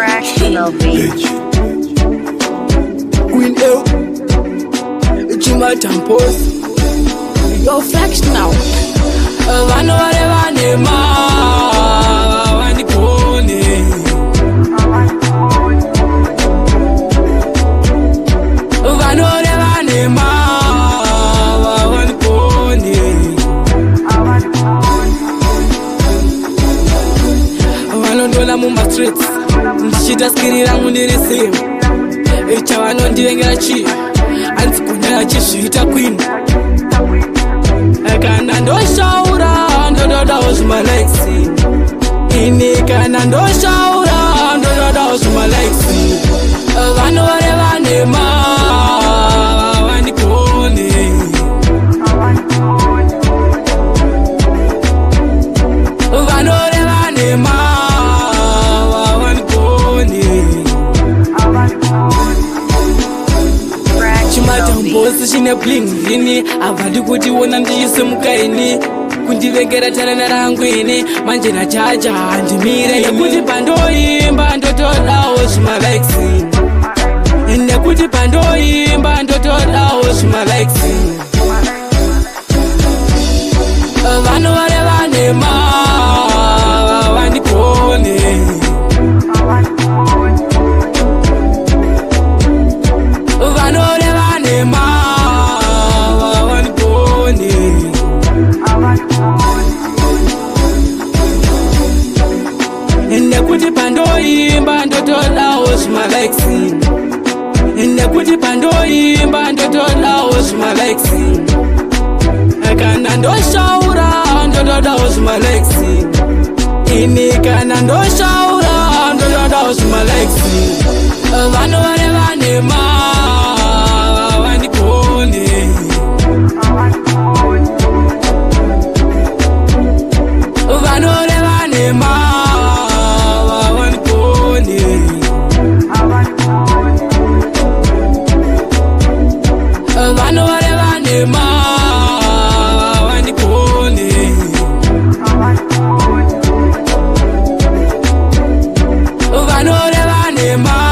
Fractional beat. Queen L, Chimatampos, Yo, fractional. Vanhu vari vanema vandigone, vanoreva nhema vandigone, vanondoona mumastreets ndichiita skiri rangu ndiri same. Chavanondivengera chii? Hanzi kunyaya chizviita queen. Kana ndoshaura ndododawo zvimalikes ini, kana ndoshaura ndododawo zvimalikes. Vanoreva nhema vandigone, vanoreva nhema vandigone. Fractional beat. Chimatambosi chine bling ini, havadi kutiona ndichisimuka ini, kundivengera tarana rangu ini. Manje najaja handimire, nekuti pandoimba ndotodawo zvimalikes, nekuti pandoimba ndotodawo zvimalikes. Vanoreva nhema vandigone, vanoreva nhema vandigone, nekuti pandoimba ndotodawo zvimalikes, nekuti pandoimba ndotodawo zvimalikes. Kana ndoshaura ndotodawo zvimalikes ini, kana ndoshaura ndotodawo zvimalikes. Vanoreva nhema vandigone, vanoreva nhema vandigone, vanoreva nhema vandigone, vanoreva nhema.